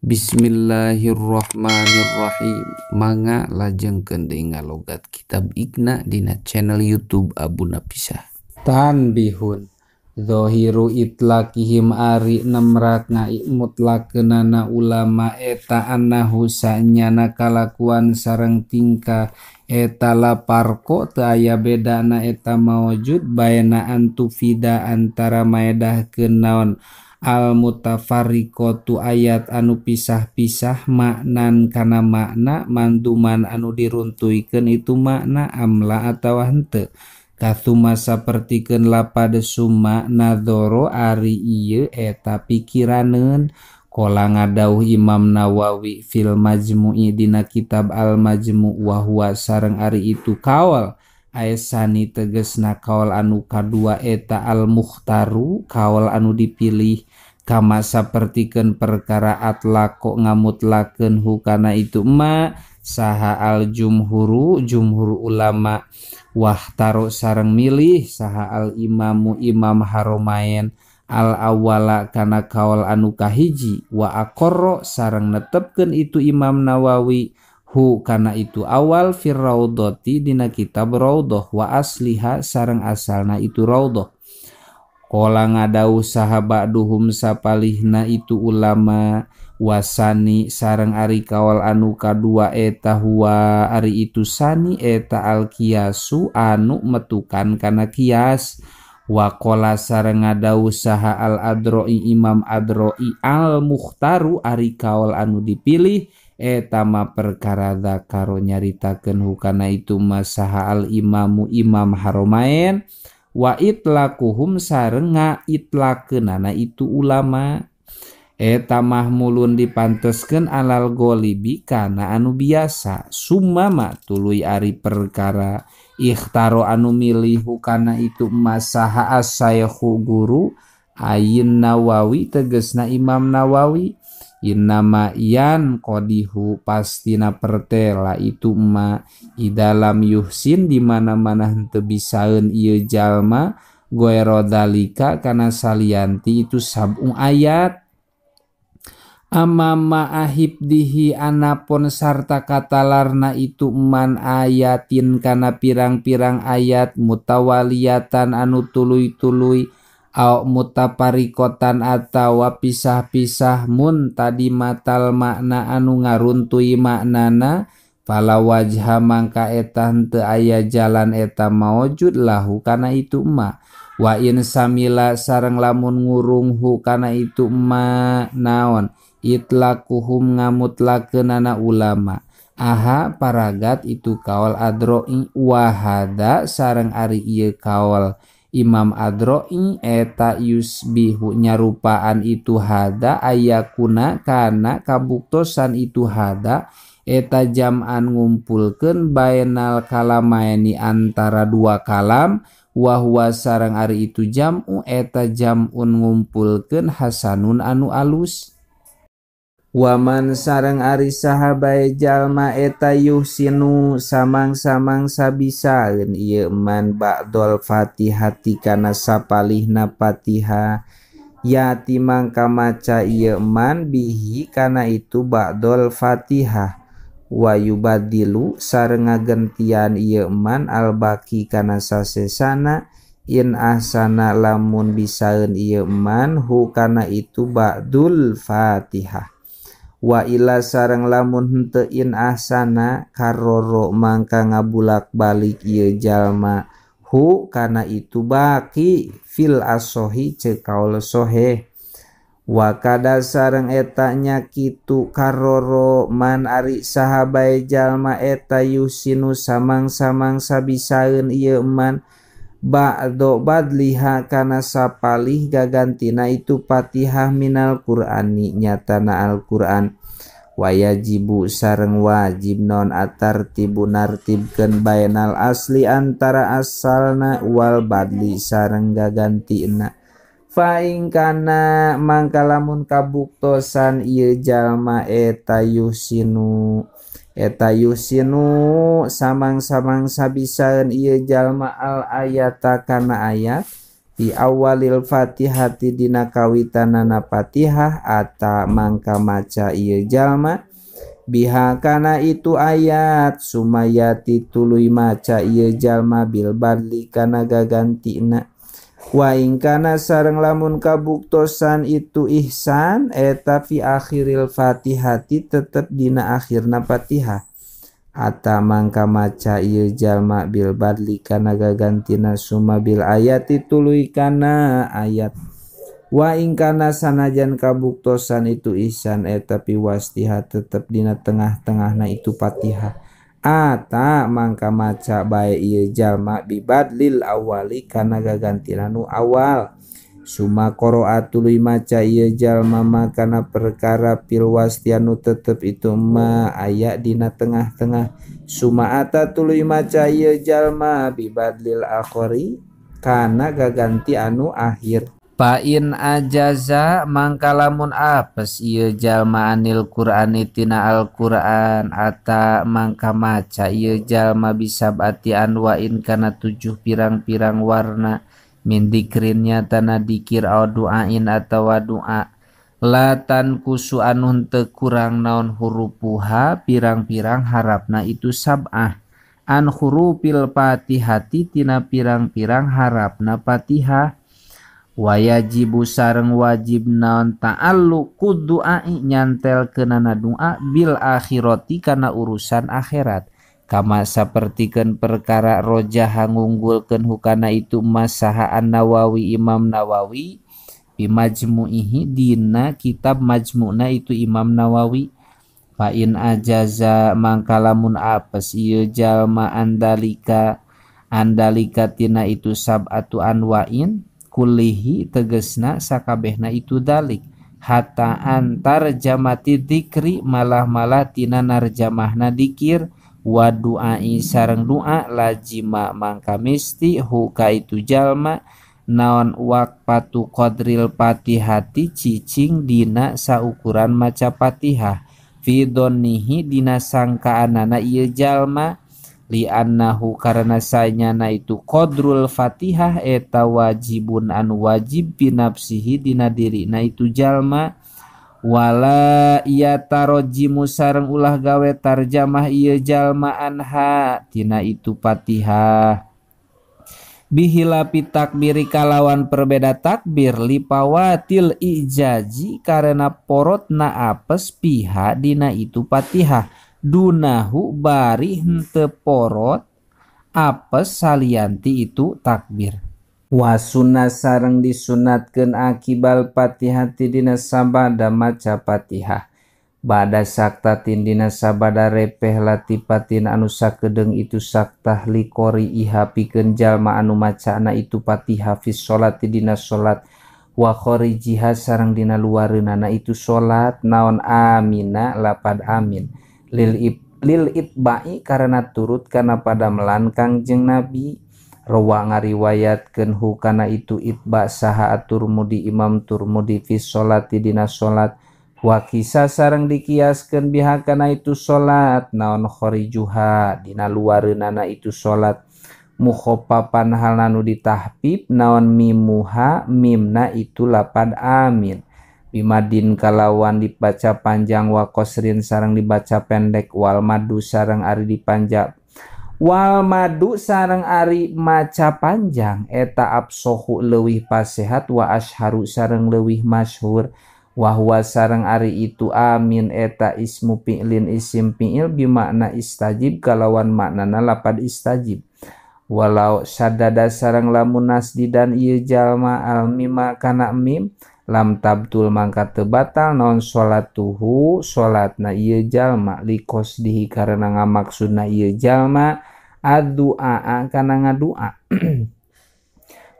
Bismillahirrahmanirrahim. Mangga lajengkeun deui ngalogat kitab Iqna dina channel YouTube Abu Napisah. Tanbihun Zohiru itlaqihim ari nemrak ngaimutlakeunana ulama eta annahu sanyana kalakuan sareng tingkah eta la parko teu aya bedana eta maujud baena antufida antara maedahkeun naon al mutafarriqatu ayat anu pisah-pisah maknan kana makna manduman anu diruntuikeun itu makna amla atawa henteu kathuma sapertikeun lapad summa nadzoro ari ieu eta pikiraneun qala ngadauh Imam Nawawi fil Majmu'i dina kitab Al Majmu' wa huwa sareng ari itu kaol aesani tegesna kaol anu kadua eta al mukhtaru kaol anu dipilih kama sapertikeun perkara atlaqo ngamutlakeun hukana itu ma saha al jumhuru jumhur ulama wahtaro sareng milih saha al imamu imam haromain al awala kana kaol anu kahiji wa aqarra sareng netepkeun itu Imam Nawawi hu kana itu awal fir raudhati dina kitab raudhah wa asliha sareng asalna itu raudhah. Qala ngadauh saha ba'duhum sapalihna itu ulama wasani sareng ari kaol anu kadua eta huwa ari itu sani eta al kiasu anu metukan kana kias. Wa qala sareng ngadauh saha al adroi imam adroi al mukhtaru ari kaol anu dipilih eta ma perkara dzakaro nyaritakeun hukana itu masaha al imamu imam haromain wa itlaquhum sareng ngaitlakeunana itu ulama eta mahmulun dipanteskeun alal golibi kana anu biasa sumama tuluy ari perkara ikhtaro anu milih hukana itu masaha as-saykhu guru ayin Nawawi tegesna Imam Nawawi innama yan qadihu pastina pertela itu ma idalam yuhsin di mana-mana henteu bisaeun ieu jalma goero dalika kana salianti itu sab'u ayat amama ahibdihi anapun sarta katalarna itu man ayatin kana pirang-pirang ayat mutawaliyatan anu tuluy-tuluy au mutaparikotan atawa pisah-pisah mun tadi matal makna anu ngaruntui maknana fala wajha mangka eta henteu aya jalan eta maujud lahu kana itu ma wa in samila sareng lamun ngurunghu kana itu ma naon itlaquhum ngamutlakeunana ulama aha paragat itu kaol adroi wahada sareng ari ieu kaol Imam Adroi eta yusbihu nyarupaan itu hada ayakuna kana kabuktosan itu hada eta jam'an ngumpulkeun bainal kalamaini antara dua kalam wa huwa sareng ari itu jam'u eta jam'un ngumpulkeun hasanun anu alus. Waman sareng ari saha bae jalma eta yuhsinu samang-samang sabisaeun ieu man ba'dol fatihati kana sapalihna fatihah yati mangka maca ieu man bihi kana itu ba'dol fatihah wa yubadilu sareng ngagentian ieu man albaki kana sasesana in ahsana lamun bisaeun ieu man hu kana itu ba'dul fatihah wa ila sareng lamun henteu in ahsana karoro mangka ngabulak-balik ieu jalma hu kana itu baki fil asohi ceuk kaul soheh wa kada sareng eta nya kitu karoro man ari saha bae jalma eta yusinu samang-samang sabisaeun ieu man ba'do badliha kana sapalih gagantina itu fatihah minal qur'ani nyatana Al-Qur'an wayajibu sareng wajib non atartibu nartibkeun bainal asli antara asalna wal badli sareng gagantina fa in kana mangka lamun kabuktosan ieu jalma eta yusinu samang-samang sabisaeun ieu jalma al ayata kana ayat Fi awalil Fatihati dina kawitanana Fatihah ata mangka maca ieu jalma biha kana itu ayat sumayati tuluy maca ieu jalma bil badli kana gagantina. Wa in kana sareng lamun kabuktosan itu ihsan eta fi akhiril Fatihati tetep dina akhirna Fatihah ata mangka maca ieu jalma bil badli kana gagantina suma bil ayati tuluy kana ayat. Wa in kana sanajan kabuktosan itu ihsan eta fi wastiha tetep dina tengah-tengahna itu Fatihah ata mangka maca bae ieu jalma bibadlil awali kana gagantina nu awal suma qara'a tuluy maca ieu jalma makana perkara fil wastianu tetep itu ma aya dina tengah-tengah suma ata tuluy maca ieu jalma bibadlil akhiri kana gaganti anu akhir. Fa in ajaza mangka lamun apes ieu jalma anil Qur'ani tina Al-Qur'an ata mangka maca ieu jalma bisabati anwa'in kana 7 pirang-pirang warna min dikrin nyatana dikir au du'ain atawa du'a latan kusu anu teu kurang naon hurufuha pirang-pirang harapna itu sab'ah an hurufil Fatihati tina pirang-pirang harapna Fatihah. Wajibu sareng wajib naon ta'alluqu du'ai nyantelkeunana du'a bil akhirati kana urusan akhirat kama sapertikeun perkara rojaha ngunggulkeun hukana itu masaha An-Nawawi Imam Nawawi bi majmu'ihi dina kitab majmu'na itu Imam Nawawi. Fa in ajaza mangka lamun apes ieu jalma andalika andalika tina itu sab'atu anwa'in kulihi tegesna sakabehna itu dalik hatta antar jamati dikri malah-malah tina narjamahna dikir wa du'ai sareng du'a lajima mangka misti huka itu jalma naon waqfatu qadril Fatihati cicing dina saukuran maca Fatihah fi donihi dina sangkaanana ieu jalma li annahu karena sanyana itu qadrul Fatihah eta wajibun anu wajib binafsihi dina dirina itu jalma wala yatarojimu sareng ulah gawe tarjamah ieu jalma anha tina itu Fatihah bihilapi takbiri kalawan perbeda takbir lipawatil ijaji karena porotna apes piha dina itu Fatihah dunahu bari henteu porot apes salianti itu takbir. Wa sunnah sareng disunatkeun akibal Fatihati dina sabada maca Fatihah bada saktatin dina sabada repeh latipatin anu sakedeung itu saktah liqori iha pikeun jalma anu macana itu Fatihah fi sholati dina salat wa kharijiha sareng dina luareunana itu salat naon amina lapad amin lil itba'i karena turut kana padamelan Kangjeng Nabi. Rawa ngariwayatkeun hu kana itu itba saha Turmudi Imam Turmudi fi sholati dina salat wa kisah sareng dikiaskeun biha kana itu salat naon kharijuha dina luareunana itu salat mukhaffafan halna nu ditahfif naon mimuha mimna itu lapad amin bimadin kalawan dibaca panjang wa qasrin sareng dibaca pendek wal madu sareng ari dipanjang wal madu sareng ari maca panjang eta absohu leuwih pasehat wa asharu sareng leuwih masyhur wa huwa sareng ari itu amin eta ismu fi'lin isim fi'il bimakna istajib kalawan maknana lapad istajib walau sadada sareng lamun nasdidan ieu jalma al mima kana mim lam tabtul mangka teu batal naon sholatuhu salatna ieu jalma liqasdihi karena ngamaksudna ieu jalma addu'a kana ngadua.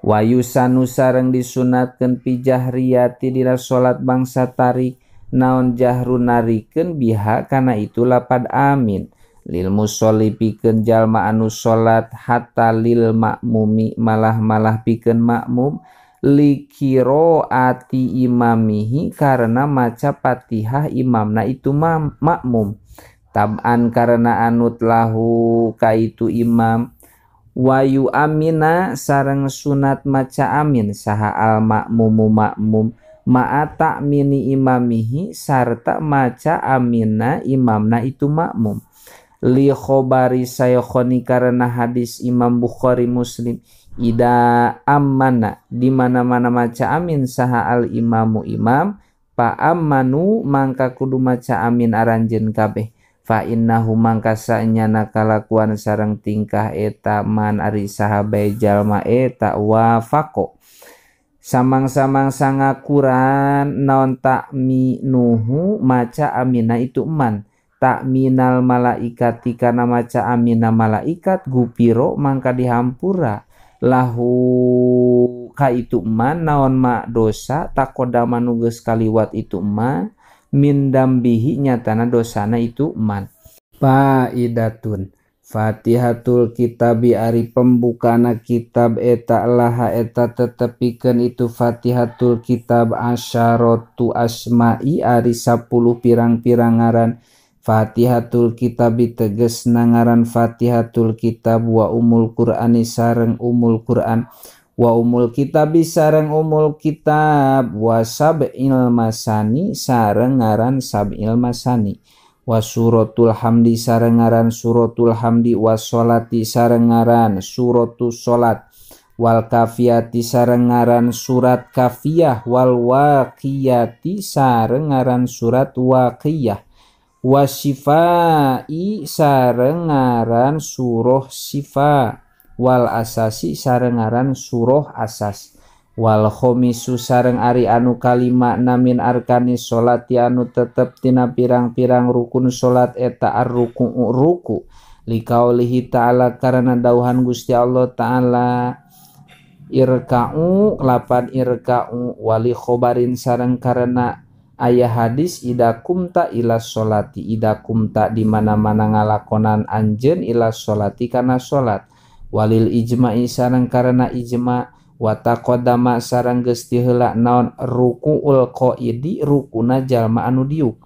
Wa yusanu sareng disunatkeun fi jahriyati dina salat bangsa tarik naon jahru narikeun biha kana itu lapad amin lil musolli pikeun jalma anu salat hatta lil makmumi malah-malah pikeun makmum likiroati imamihi karena maca Fatihah imamna itu makmum tab'an karena anut lahu kaitu imam Wayu amina sareng sunat maca amin saha al makmumu makmum ma'a ta'mini imamihi sarta maca amina imamna itu makmum. Li khobari saykhoni karena hadis Imam Bukhari Muslim ida amana di mana-mana maca amin saha al imamu imam pa amanu mangka kudu maca amin aranjeun kabeh. Fa innahu mangka saenyana kalakuan sareng tingkah eta man ari sahabe jalma eta wafaqo samang-samang sangakuran naon takminuhu maca amina itu man takminal malaikati kana maca amina malaikat gupiro mangka dihampura lahu ka itu man naon ma dosa takodama nu geus kaliwat itu ma min dambihi nyatana dosana itu man. Faidatun Fatihatul kitabi ari pembukana kitab eta laha eta tetepikeun itu Fatihatul kitab asyaratu asma'i ari 10 pirang-pirang ngaran. Fatihatul kitabi tegesna ngaran Fatihatul kitab wa umul Qur'ani sareng umul Qur'an wa umul kitabi sareng umul kitab wa sab'il masani sareng ngaran sab'il masani wa suratul hamdi sareng ngaran suratul hamdi wa sholati sareng ngaran suratus sholat wal kafiyati sareng ngaran surat kafiyah wal waqiyati sareng ngaran surat waqiyah wa shifai sareng ngaran surah shifa wal asasi sareng ngaran surah asas wal khomisu sareng ari anu kalima namin arkani sholati anu tetep tina pirang-pirang rukun salat eta arruku ruku liqaulihi ta'ala karena dauhan Gusti Allah ta'ala irka'u lapan irka'u wali khobarin sareng karena ayah hadis ida kumta ila sholati ida kumta di mana-mana ngalakonan anjeun ila sholati kana salat walil ijma'i sareng karena ijma wa taqaddama sareng geus tiheula naon rukuul qaidi rukuna jalma anu diuk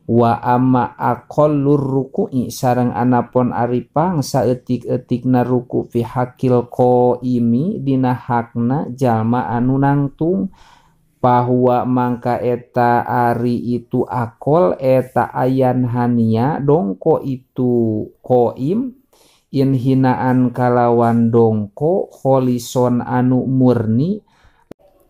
wa amma aqallur ruku'i sareng anapon ari pang saeutik-eutikna ruku fi hakil qaimi dina hakna jalma anu nangtung bahwa mangka eta ari itu akol eta ayan hania dongko itu qaim inhinaan kalawan dongko kholison anu murni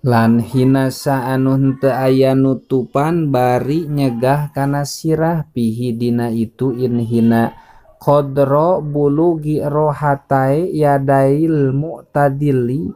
lan hinasa anu henteu aya nutupan bari nyegah kana sirah pihi dina itu inhina qadra bulugi rohatai yadail mu'tadili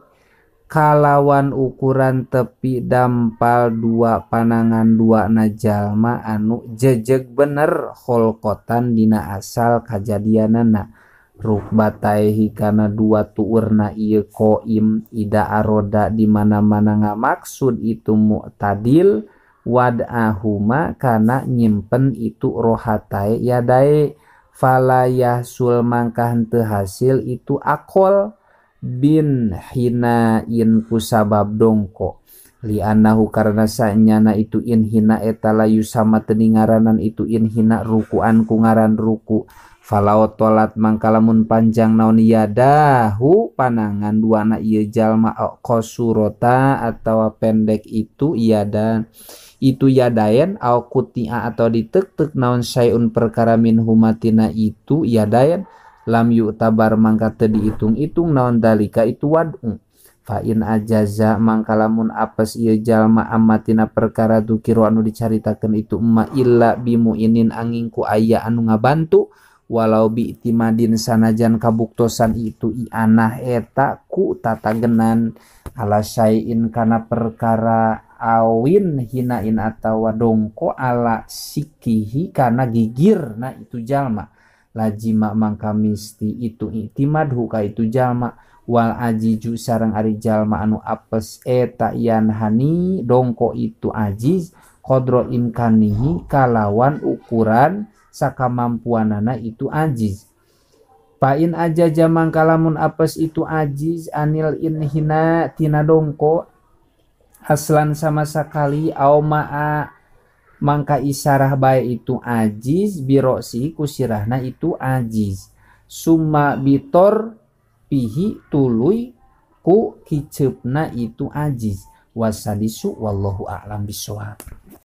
kalawan ukuran tepi dampal dua panangan dua najalma anu jejeg bener kholqotan dina asal kajadianana rukbataihi kana dua tuurna ieu qaim ida aroda di mana-mana ngamaksud itu mu'tadil wad'ahuma kana nyimpen itu rohatai yadae fala yahsul mangka henteu hasil itu akol bin hinain kusabab dongko li'annahu karena sanyana itu inhina eta layu sama teningaranan itu inhina rukuan ku ngaran ruku falau tolat mangka lamun panjang naon yadahu panangan duana ieu jalma qasurota atawa pendek itu yada itu yadaen au kutia atau ditek-tek naon syai'un perkara min humatina itu yadaen lam yu'tabar mangka teu diitung-itung naon dalika itu wad'u fa in ajaza mangka lamun apes ieu jalma amatina perkara dukiru anu dicaritakeun itu ma illa bimuinin angin ku aya anu ngabantu walau bi'timadin sanajan kabuktosan itu ianah eta ku tatagenan ala syai'in kana perkara awin hinain atawa dongko ala sikihi kana gigirna itu jalma lajima mangka misti itu i'timadhu ka itu jalma wal ajiju sareng ari jalma anu apes eta yan hani dongko itu ajiz qadra imkanihi kalawan ukuran sakamampuanana itu ajiz pain ajaja mangka lamun apes itu ajiz anil inhina tina dongko aslan sama sakali au ma'a mangka isarah bae itu ajiz birosi ku sirahna itu ajiz summa bitor Bihi tuluy ku kiceupna itu ajiz. Wasadisu wallahu a'lam bissawab.